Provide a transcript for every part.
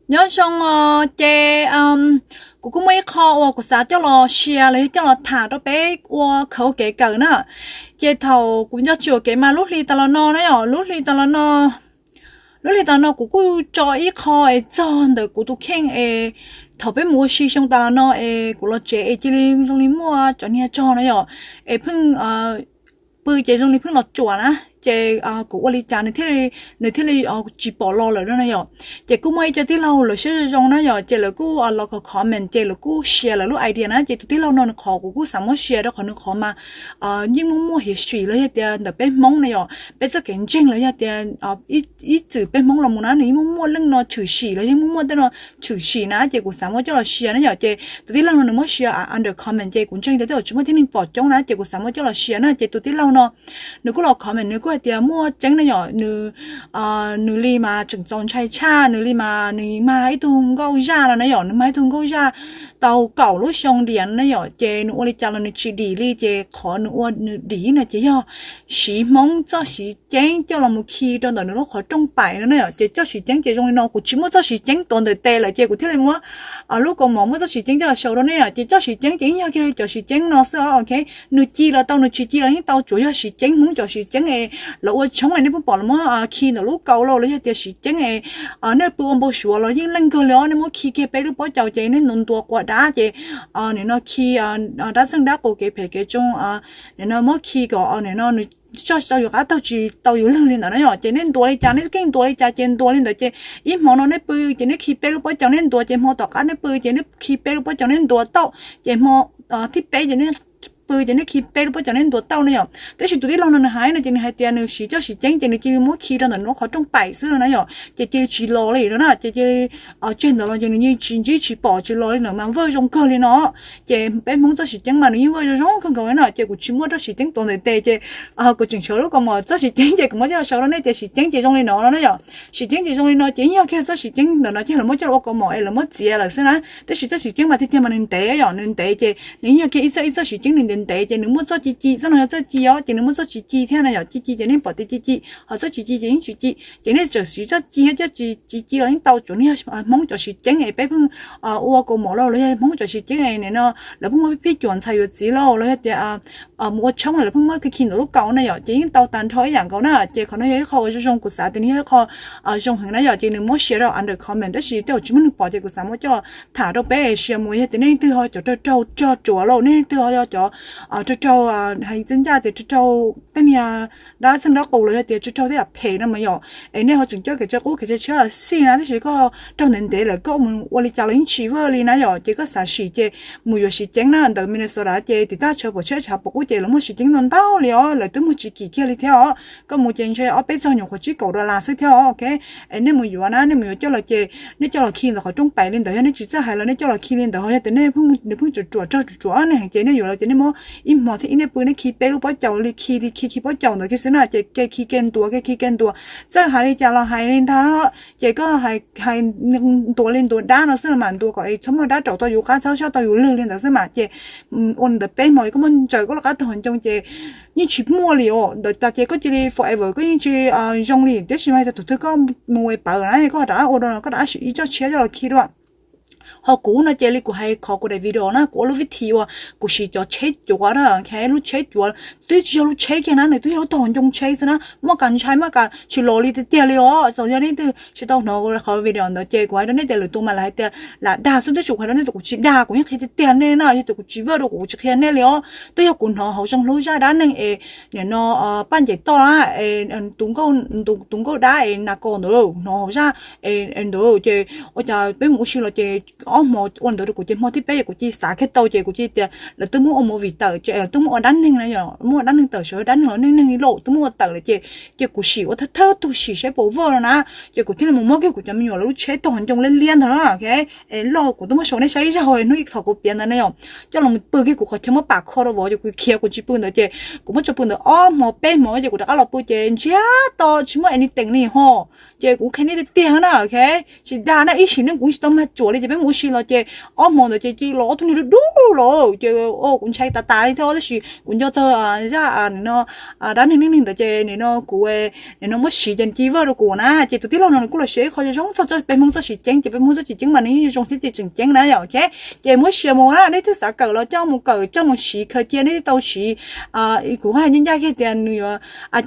Nyob zoo os, ces kuv kuj muaj ib qho uas kuv xav coj los share los yog coj los tham rau peb ua khawv kev kawm na. Ces thaum kuv nco tsuam kev mas lub hli tas los no na yom, lub hli tas los no, lub hli tas los no kuv kuj tso ib qho es txog ntawm kuv tus kheej es thaum peb mus ua si xyoo tas los no es kuv los tsev es cia li zoo li muaj cov niag tsog na yom, es pheej pw ces zoo li pheej los tsuam na, ces kuv ua li cas nws thiaj li, nws thiaj li tsis pom los lawm no na yom. Ces kuj muaj ib co tij laug lawv siab zoo zoo na yom, ces lawv kuj los kom comment ces lawv kuj share lawv lub idea na, ces tus tij laug no nws qhov kuv kuj xav muab share rau qhov nws qhov mas yeej muaj muaj history los yog tias ntawm peb Hmoob na yom, peb txoj kev ntseeg los yog tias ib txwm peb Hmoob los mus na nws yeej muaj muaj leej no tshwm sim los yeej muaj muaj tej no tshwm sim na, ces kuv xav muab coj los share na yom. Ces tus tij laug no nws muab share under comment ces kuv ntseeg tias tej zaum tsis muaj tib neeg pom coob na, ces kuv xav muab coj los share na. Ces tus tij laug no nws kuj los comment, nws kuj hais tias muaj tseeb na yom, nws nws li mas tseem txaus ntshai tshaj, nws li mas nws mag ib tug nkauj zaj no na yom, nws mag ib tug nkauj zaj tau kaum lub xyoo diam no na yom, ces nws ua li cas los nws tsis dim li, ces qhov nws ua nws dim no ces yog siv Hmoob txoj siv ceeb coj los mus khi rau ntawm nws lub qhov rooj paim no na yom. Ces txoj siv ceeb ces zoo li no, kuv tsis muaj txoj siv ceeb tuav ntawm tes lawm ces kuv thiaj li muab lub kaus mom muaj txoj siv ceeb coj los show rau nej yom. Ces txoj siv ceeb ces yeej yog kiag li cov siv ceeb no xwb os, ok. Nws ci los tau, nws tsis ci los yeej tau, tsuas yog siv ceeb Hmoob cov siv ceeb es lawv ua tshoob es nej pheej pom lawv muab khi ntawm lub kaus los los yog tias siv ceeb es nej pw ua npau suav los yeej leej kawg li os, nej muab khi kiag peb lub pob caus ces nej ntuas ntuas quas dab ces nim no khi dab txeej dab qus kev phem kev tsoo, nim no muab khi kom nim no nws tsis tau yuav qab taug tsis tau yuav lwg li ntawd na yom. Ces nej ntuas li cas nej keej ntuas li cas ces ntuas li ntawd ces ib hmo no nej pw ces nej khi peb lub pob caus nej ntuas, ces hmo tom qab nej pw ces nej khi peb lub pob caus nej ntuas tau, ces hmo thib peb ces nej pw ces nej khi peb lub pob caus nej ntuas tau na yom. Tab sis tus tij laug no nws hais no ces nws hais tias nws siv txoj siv ceeb ces nws cia li muab khi rau ntawm nws lub qhov rooj paim xwb no na yom, ces cia li tsis los li no na, ces cia li tseg ntawd los ces nws yeej tsis ntsib tsis pom tsis los li ntawd mas vwj zoo kawg li no. Ces peb Hmoob txoj siv ceeb mas nws yeej vwj zoo zoo kawg nkaus li no, ces kuv tsis muaj txoj siv ceeb tuav ntawm tes ces kuv tseem tshuav lub kaus mom txoj siv ceeb ces kuv muab coj los show rau nej tias siv ceeb ces zoo li no no na yom. Siv ceeb ces zoo li no ces yeej yog kiag txoj siv ceeb ntawm no ces lawv muab coj los ua kaus mom es lawv muab txiav lawm xwb na. Tab sis txoj siv ceeb mas tiag tiag mas nws ntev yom, nws ntev ces nws yeej yog kiag ib txoj ib txoj siv ceeb nws ntev ntev ces nws muaj txoj ci ci, txoj no yog txoj ci os, ces nws muaj txoj ci ci thiab na yom, ci ci ces nej pom tias ci ci, ho txoj ci ci ces yeej tsis ci. Ces nej txawm siv txoj ci thiab txoj ci ci los yeej tau, tsuas yog Hmoob cov siv ceeb es peb pheej ua kaus mom lauj, los yog Hmoob cov siv ceeb es nim no lawv pheej muab pib cuam ntxhais yuav txiv lauj, los yog tias mus ua tshoob lawv pheej muab khi khi ntawm lub kaus na yom, ces yeej tau tag nrho ib yam nkaus na. Ces qhov no yog ib qho uas zoo zoo kuv xav tias nws yog ib qho zoo heev na yom, ces nws muab share rau under comment tab sis tej zaum tsis muaj neeg pom ces kuv xav muab coj tham rau peb share mus, yog tias nej leej twg ho cov raug raug rog tsuam lauj, nej leej twg ho yog cov raug raug hais txij ncaj tias raug raug tej niag dab txeej dab qus los yog tias raug raug tej yam phem no mas yom, es nej ho tseem coj kev tsa qub kev tsa tshiab los xij na, tab sis koj raug ntev ntev lawm koj mus ua li cas los yeej tsis vwj li na yom, ces koj xav sim ces mus yuav siv ceeb na, ntawm Minnesota ces tim toj chaw pom tsheb chaw pom qub ces lawv muaj siv ceeb ntau ntau li os, lawv twb muag tsis kim kiag li thiab os. Koj mus ces ntshe ob peb txog nyuam qhuav tsib kaum dollar xwb thiab os, ok. Es nej mus yuav na, nej mus yuav coj los ces nej coj los khi ntawm qhov rooj paim li ntawd, yog nej tsis txawj hais los nej coj los khi li ntawd, ho yog tias nej pheej nws pheej tsuam tsuam raug tsuam tsuam ne heev ces nej yuav los ces nej muab ib hmo thiab ib, nej pw nej khi peb lub pob caus li, khi li khi khi pob caus ntawd kiag xwb na, ces kev khi kev ntuas kev khi kev ntuas, txawj hais li cas los hais li ntag. Ces koj hais ntuas li ntuas dab no xwb mas, ntuas kom es txhob muaj dab raum tau yus qab, txhob tau yus lwg li ntawd xwb mas, ces ua li ntawd peb hmo koj muaj ntsaws koj lub qab taug hauv ncoo ces yeej tsis muaj li os. Ntawd tas ces koj cia li forever, koj yeej tsis zoo li. Tiam sis mas yog tias thaum twg koj mus pawv na, koj rov qab ua dua no koj rov qab siv ib txoj tshiab coj los khi dua. Ho kuv no ces li kuv hais qhov kuv daim video na, kuv ua lub vib thi uas kuv siv cov tsheb cuav na, lub tsheb cuav twb tsis yog lub tsheb kiag na, nws twb yog lub taug hauv ncoo tsheb xwb na, muaj kas ntshai muaj kas tsis los li tiag tiag li os. Txawm yog nej twb tsis tau hnov qhov video ntawd ces kuv hais rau nej tias lwm tus mas lawv hais tias lam dag xwb, tab sis kuv hais rau nej tias kuv tsis dag, kuv yeej qhia tiag tiag nej na, yog tias kuv tsis vwj rau kuv tsis qhia nej li os. Twb yog kuv hnov hauv zoo hlub zaj dab neeg es nim no paj ncaim toj na, es tus nkauj, tus nkauj dab es nas kos ntawd hnov hauv zaj es ntawd ces ua cas peb mus ua si los ces ob hmo ua ntawd rau kuv ces hmo thib peb es kuv cia li xav kiag tau ces kuv cia li tias lawv twb muab ua movie tawm ces twb muab ua dab neeg na, yog muab ua dab neeg tawm sawv dab neeg los neej neeg li lauj, twb muab ua tawm lawm ces, ces kuv sim ua thawj thawj tug sim saib puas vwj no na, ces kuv thiaj li mus muab kiag kuv cov me nyuam lawv lub tsheb taug hauv ncoo liab liab ntag na, ok. Es loj kuv twb muab sau nej saib ib zaug hnub ib txhom kuv piav ntawd ne yom, coj los pw kiag kuv qhov chaw muab pam kho rau vov ces kuv khiav kuv tsis pw ntawd ces kuv muab tso pw ntawd ob hmo peb hmo ces kuv rov qab los pw ces ntsiag to tsis muaj anything li ho. Ces kuv qhia nej tiag tiag na, ok. Tsis dag na, ib sim neej kuv tsis tau mag tsuam li ces peb mus ua tsis los ces ob hmo ntawd ces cia li los ob tug niag dub dub los ces kuv ntshai tas tas li thiab tab sis kuv nco txog zaj no dab neeg neej neeg ntawd ces nim no kuv nim no muab siv ces nws cia li vwj rau kuv na ces tus tij laug no nws kuj los siv ib qho zoo txog peb Hmoob txoj siv ceeb ces peb Hmoob txoj siv ceeb mas nws yeej zoo thiab tseem ceeb na yom. Ok, ces muab siv mus na, nej twb xav kawm los coj mus kawm coj mus siv khaws cia, nej tau siv. Kuv hais ncaj ncaj kiag tias nws yuav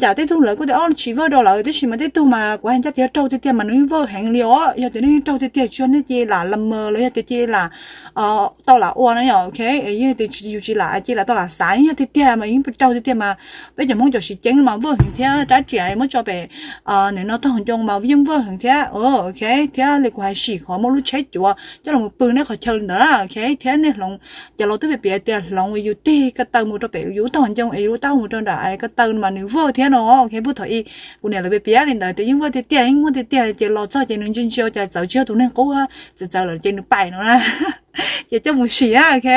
cas tej tug lawv kuj tias ob tsis vwj rau lawv tab sis mas tej tug mas kuv hais ncaj tias raug tiag tiag mas nws yeej vwj heev li os. Yog tias nej raug tiag tiag tsis yog nej cia li lam lam los yog tias cia li lam tau lam ua na yom. Ok, yog tias yus tsis lam cia li lam tau lam xav, yog tiag tiag mas yeej raug tiag tiag mas peb cov Hmoob cov siv ceeb mas vwj heev thiab rab riam muab tso pem nim no tog ncoo mas yeej vwj heev thiab. Ok, thiab li kuv hais sim qhov muaj lub tsheb cuav coj los pw nej qhov chaw li ntawd na. Ok, thiab nej hloov, cov laus twb piav piav tias hloov yus tig ko taw mus rau pem yus tog ncoo es yus taub hau mus rau nram ko taw mas nws vwj thiab no. Ok, puag thaum ub kuv niam lawv piav piav li ntawd tias yeej vwj tiag tiag, yeej vwj tiag tiag ces los txog ces nws ntsia ntsia cas txawv tsis yog tus neeg qub, txawv txawv lawm ces nws paim no na. Ces coj mus sim na. Ok,